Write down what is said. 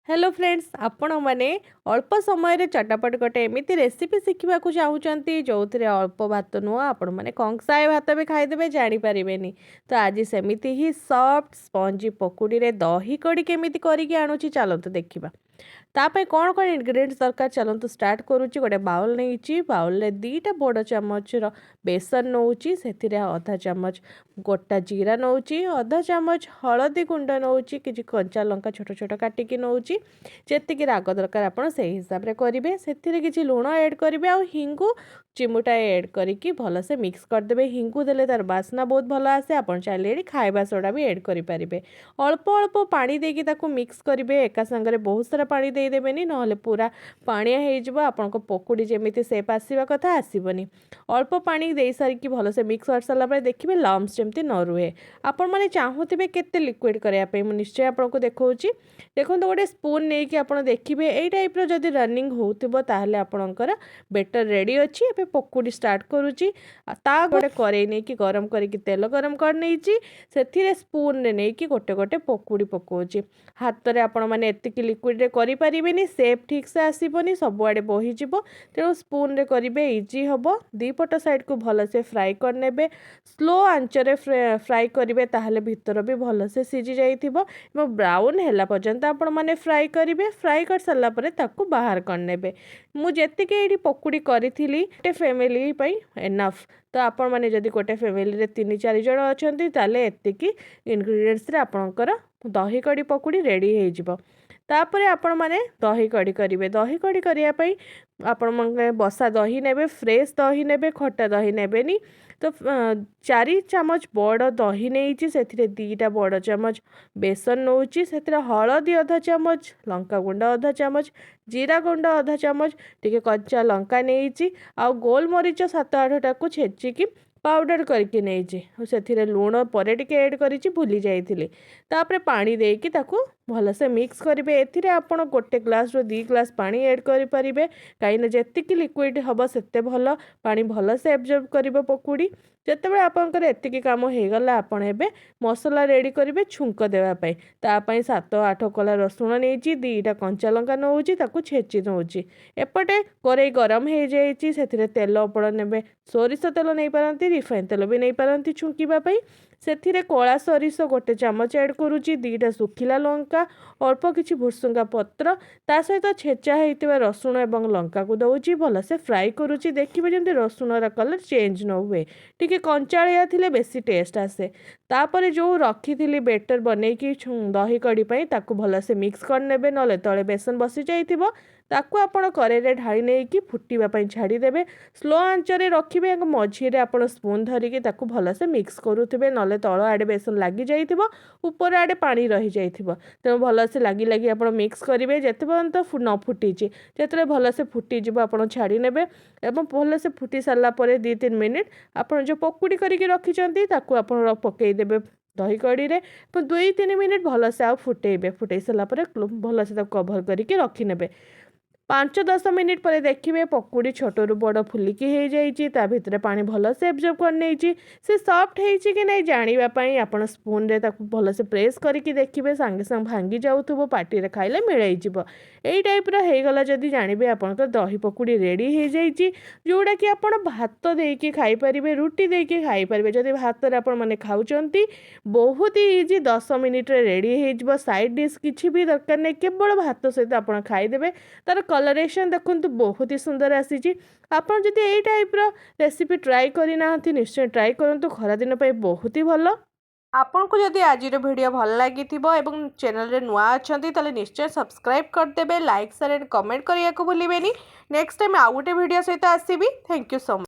Hello friends, ଆପଣମାନେ ଅଳ୍ପ ସମୟରେ ଚଟାପଟ ଗୋଟେ ଏମିତି ରେସିପି ଶିଖିବାକୁ ଚାହୁଁଛନ୍ତି, ଯେଉଁଥିରେ ଅଳ୍ପ ଭାତ ନୁହଁ, ଆପଣମାନେ କଂସାଏ ଭାତ ବି ଖାଇଦେବେ, ଜାଣିପାରିବେନି। ତ ଆଜି ସେମିତି ହିଁ ସଫ୍ଟ ସ୍ପଞ୍ଜି ପକୁଡ଼ିରେ ଦହି କଡ଼ି କେମିତି କରିକି ଆଣୁଛି, ଚାଲନ୍ତୁ ଦେଖିବା। ତା ପାଇଁ କ'ଣ କ'ଣ ଇନଗ୍ରିଡ଼ିଏଣ୍ଟସ୍ ଦରକାର, ଚାଲନ୍ତୁ ଷ୍ଟାର୍ଟ କରୁଛି। ଗୋଟେ ବାଉଲ୍ ନେଇଛି। ବାଉଲ୍ରେ 2ଟା ବଡ଼ ଚାମଚର ବେସନ ନେଉଛି। ସେଥିରେ ଅଧା ଚାମଚ ଗୋଟା ଜିରା ନେଉଛି, ଅଧା ଚାମଚ ହଳଦୀ ଗୁଣ୍ଡ ନେଉଛି, କିଛି କଞ୍ଚା ଲଙ୍କା ଛୋଟ ଛୋଟ କାଟିକି ନେଉଛି। ଯେତିକି ରାଗ ଦରକାର, ଆପଣ ସେଇ ହିସାବରେ କରିବେ। ସେଥିରେ କିଛି ଲୁଣ ଆଡ଼୍ କରିବେ ଆଉ ହିଙ୍ଗୁ ଚିମୁଟାଏ ଆଡ଼୍ କରିକି ଭଲସେ ମିକ୍ସ କରିଦେବେ। ହିଙ୍ଗୁ ଦେଲେ ତା'ର ବାସ୍ନା ବହୁତ ଭଲ ଆସେ। ଆପଣ ଚାହିଁଲେ ଏଠି ଖାଇବା ସୋଡ଼ା ବି ଆଡ଼୍ କରିପାରିବେ। ଅଳ୍ପ ଅଳ୍ପ ପାଣି ଦେଇକି ତାକୁ ମିକ୍ସ କରିବେ। ଏକା ସାଙ୍ଗରେ ବହୁତ ସାରା ପାଣି ଦେଇଦେବେନି, ନହେଲେ ପୁରା ପାଣିଆ ହେଇଯିବ। ଆପଣଙ୍କ ପକୁଡ଼ି ଯେମିତି ସେପ୍ ଆସିବା କଥା, ଆସିବନି। ଅଳ୍ପ ପାଣି ଦେଇସାରିକି ଭଲସେ ମିକ୍ସ କରିସାରିଲା ପରେ ଦେଖିବେ, ଲମ୍ସ ଯେମିତି ନ ରୁହେ। ଆପଣମାନେ ଚାହୁଁଥିବେ କେତେ ଲିକ୍ୱିଡ଼ କରିବା ପାଇଁ, ମୁଁ ନିଶ୍ଚୟ ଆପଣଙ୍କୁ ଦେଖାଉଛି। ଦେଖନ୍ତୁ, ଗୋଟେ ସ୍ପୁନ୍ ନେଇକି ଆପଣ ଦେଖିବେ। ଏଇ ଟାଇପ୍ର ଯଦି ରନିଂ ହେଉଥିବ, ତାହେଲେ ଆପଣଙ୍କର ବେଟର୍ ରେଡ଼ି ଅଛି। ଏବେ ପକୁଡ଼ି ଷ୍ଟାର୍ଟ କରୁଛି। ତା ଗୋଟେ କରେଇ ନେଇକି ଗରମ କରିକି ତେଲ ଗରମ କରିନେଇଛି। ସେଥିରେ ସ୍ପୁନ୍ରେ ନେଇକି ଗୋଟେ ଗୋଟେ ପକୁଡ଼ି ପକାଉଛି। ହାତରେ ଆପଣମାନେ ଏତିକି ଲିକ୍ୱିଡ଼ରେ କରିପାରିବେନି, ସେପ୍ ଠିକ୍ସେ ଆସିବନି, ସବୁଆଡ଼େ ବୋହିଯିବ। ତେଣୁ ସ୍ପୁନ୍ରେ କରିବେ, ଇଜି ହେବ। ଦୁଇ ପଟ ସାଇଡ଼୍କୁ ଭଲସେ ଫ୍ରାଏ କରିନେବେ। ସ୍ଲୋ ଆଞ୍ଚରେ ଫ୍ରାଏ କରିବେ, ତାହେଲେ ଭିତର ବି ଭଲସେ ସିଝି ଯାଇଥିବ ଏବଂ ବ୍ରାଉନ୍ ହେଲା ପର୍ଯ୍ୟନ୍ତ ଆପଣମାନେ ଫ୍ରାଏ କରିବେ। ଫ୍ରାଏ କରିସାରିଲା ପରେ ତାକୁ ବାହାର କରିନେବେ। ମୁଁ ଯେତିକି ଏଇଠି ପକୁଡ଼ି କରିଥିଲି, ଗୋଟେ ଫ୍ୟାମିଲି ପାଇଁ ଏନଫ୍। ତ ଆପଣମାନେ ଯଦି ଗୋଟେ ଫ୍ୟାମିଲିରେ ତିନି ଚାରି ଜଣ ଅଛନ୍ତି, ତାହେଲେ ଏତିକି ଇନଗ୍ରିଡ଼ିଏଣ୍ଟସରେ ଆପଣଙ୍କର ଦହି କଡ଼ି ପକୁଡ଼ି ରେଡ଼ି ହେଇଯିବ। ତାପରେ ଆପଣମାନେ ଦହି କଡ଼ି କରିବେ। ଦହି କଡ଼ି କରିବା ପାଇଁ ଆପଣମାନେ ବସା ଦହି ନେବେ, ଫ୍ରେଶ୍ ଦହି ନେବେ, ଖଟା ଦହି ନେବେନି। ତ 4 ଚାମଚ ବଡ଼ ଦହି ନେଇଛି। ସେଥିରେ 2ଟା ବଡ଼ ଚାମଚ ବେସନ ନେଉଛି। ସେଥିରେ ହଳଦୀ ଅଧା ଚାମଚ, ଲଙ୍କାଗୁଣ୍ଡ ଅଧା ଚାମଚ, ଜିରା ଗୁଣ୍ଡ ଅଧା ଚାମଚ, ଟିକେ କଞ୍ଚା ଲଙ୍କା ନେଇଛି ଆଉ ଗୋଲମରିଚ ସାତ ଆଠଟାକୁ ଛେଚିକି ପାଉଡ଼ର କରିକି ନେଇଛି। ସେଥିରେ ଲୁଣ ପରେ ଟିକେ ଆଡ଼୍ କରିଛି, ଭୁଲି ଯାଇଥିଲି। ତାପରେ ପାଣି ଦେଇକି ତାକୁ ଭଲସେ ମିକ୍ସ କରିବେ। ଏଥିରେ ଆପଣ ଗୋଟେ ଗ୍ଲାସ୍ରୁ 2 ଗ୍ଲାସ୍ ପାଣି ଆଡ଼୍ କରିପାରିବେ, କାହିଁକିନା ଯେତିକି ଲିକ୍ୱିଡ଼ ହେବ, ସେତେ ଭଲ ପାଣି ଭଲସେ ଏବଜର୍ବ କରିବ ପକୁଡ଼ି। ଯେତେବେଳେ ଆପଣଙ୍କର ଏତିକି କାମ ହେଇଗଲା, ଆପଣ ଏବେ ମସଲା ରେଡ଼ି କରିବେ ଛୁଙ୍କ ଦେବା ପାଇଁ। ତା ପାଇଁ ସାତ ଆଠ କୋଲା ରସୁଣ ନେଇଛି, 2ଟା କଞ୍ଚା ଲଙ୍କା ନେଉଛି, ତାକୁ ଛେଚି ନେଉଛି। ଏପଟେ କରେଇ ଗରମ ହେଇଯାଇଛି। ସେଥିରେ ତେଲ ଆପଣ ନେବେ, ସୋରିଷ ତେଲ ନେଇପାରନ୍ତି, ରିଫାଇନ୍ ତେଲ ବି ନେଇପାରନ୍ତି ଛୁଙ୍କିବା ପାଇଁ। ସେଥିରେ କଳା ସୋରିଷ ଗୋଟେ ଚାମଚ ଆଡ଼୍ କରୁଛି, 2ଟା ଶୁଖିଲା ଲଙ୍କା, ଅଳ୍ପ କିଛି ଭୃସୁଙ୍ଗା ପତ୍ର, ତା ସହିତ ଛେଚା ହେଇଥିବା ରସୁଣ ଏବଂ ଲଙ୍କାକୁ ଦେଉଛି। ଭଲସେ ଫ୍ରାଏ କରୁଛି। ଦେଖିବେ, ଯେମିତି ରସୁଣର କଲର୍ ଚେଞ୍ଜ ନ ହୁଏ। ଟିକେ କଞ୍ଚାଳିଆ ଥିଲେ ବେଶୀ ଟେଷ୍ଟ ଆସେ। ତାପରେ ଯେଉଁ ରଖିଥିଲି ବେଟର୍ ବନେଇକି ଦହି କଡ଼ି ପାଇଁ, ତାକୁ ଭଲସେ ମିକ୍ସ କରିନେବେ, ନହେଲେ ତଳେ ବେସନ ବସିଯାଇଥିବ। ତାକୁ ଆପଣ କରେଇରେ ଢାଳି ନେଇକି ଫୁଟିବା ପାଇଁ ଛାଡ଼ିଦେବେ। ସ୍ଲୋ ଆଞ୍ଚରେ ରଖିବେ ଏବଂ ମଝିରେ ଆପଣ ସ୍ପୁନ୍ ଧରିକି ତାକୁ ଭଲସେ ମିକ୍ସ କରୁଥିବେ, ନହେଲେ ତଳ ଆଡ଼େ ବେସନ ଲାଗିଯାଇଥିବ, ଉପର ଆଡ଼େ ପାଣି ରହିଯାଇଥିବ। ତେଣୁ ଭଲସେ ଲାଗି ଲାଗି ଆପଣ ମିକ୍ସ କରିବେ, ଯେତେ ପର୍ଯ୍ୟନ୍ତ ନ ଫୁଟିଛି। ଯେତେବେଳେ ଭଲସେ ଫୁଟିଯିବ, ଆପଣ ଛାଡ଼ି ନେବେ ଏବଂ ଭଲସେ ଫୁଟି ସାରିଲା ପରେ 2-3 ମିନିଟ୍ ଆପଣ ଯେଉଁ ପକୁଡ଼ି କରିକି ରଖିଛନ୍ତି, ତାକୁ ଆପଣ ପକାଇଦେବେ ଦହି କଡ଼ିରେ ଏବଂ 2-3 ମିନିଟ୍ ଭଲସେ ଆଉ ଫୁଟେଇବେ। ଫୁଟେଇ ସାରିଲା ପରେ ଭଲସେ ତାକୁ କଭର୍ କରିକି ରଖିନେବେ। 5-10 ମିନିଟ୍ ପରେ ଦେଖିବେ, ପକୁଡ଼ି ଛୋଟରୁ ବଡ଼ ଫୁଲିକି ହେଇଯାଇଛି। ତା ଭିତରେ ପାଣି ଭଲସେ ଏବଜର୍ବ କରିନେଇଛି। ସେ ସଫ୍ଟ ହେଇଛି କି ନାହିଁ ଜାଣିବା ପାଇଁ ଆପଣ ସ୍ପୁନ୍ରେ ତାକୁ ଭଲସେ ପ୍ରେସ୍ କରିକି ଦେଖିବେ। ସାଙ୍ଗେ ସାଙ୍ଗେ ଭାଙ୍ଗି ଯାଉଥିବ, ପାଟିରେ ଖାଇଲେ ମିଳେଇଯିବ। ଏଇ ଟାଇପ୍ର ହେଇଗଲା ଯଦି, ଜାଣିବେ ଆପଣଙ୍କର ଦହି ପକୁଡ଼ି ରେଡ଼ି ହେଇଯାଇଛି, ଯେଉଁଟାକି ଆପଣ ଭାତ ଦେଇକି ଖାଇପାରିବେ, ରୁଟି ଦେଇକି ଖାଇପାରିବେ। ଯଦି ଭାତରେ ଆପଣମାନେ ଖାଉଛନ୍ତି, ବହୁତ ଇଜି, 10 ମିନିଟ୍ରେ ରେଡ଼ି ହେଇଯିବ। ସାଇଡ଼୍ ଡିସ୍ କିଛି ବି ଦରକାର ନାହିଁ, କେବଳ ଭାତ ସହିତ ଆପଣ ଖାଇଦେବେ। ତା'ର କଲରେସନ୍ ଦେଖନ୍ତୁ, ବହୁତ ହି ସୁନ୍ଦର ଆସିଛି। ଆପଣ ଯଦି ଏଇ ଟାଇପ୍ର ରେସିପି ଟ୍ରାଏ କରିନାହାନ୍ତି, ନିଶ୍ଚୟ ଟ୍ରାଏ କରନ୍ତୁ। ଖରାଦିନ ପାଇଁ ବହୁତ ହି ଭଲ। ଆପଣଙ୍କୁ ଯଦି ଆଜିର ଭିଡ଼ିଓ ଭଲ ଲାଗିଥିବ ଏବଂ ଚ୍ୟାନେଲରେ ନୂଆ ଅଛନ୍ତି, ତାହେଲେ ନିଶ୍ଚୟ ସବସ୍କ୍ରାଇବ୍ କରିଦେବେ। ଲାଇକ୍, ସେୟାର ଆଣ୍ଡ କମେଣ୍ଟ କରିବାକୁ ଭୁଲିବେନି। ନେକ୍ସଟ ଟାଇମ୍ ଆଉ ଗୋଟେ ଭିଡ଼ିଓ ସହିତ ଆସିବି। Thank you so much.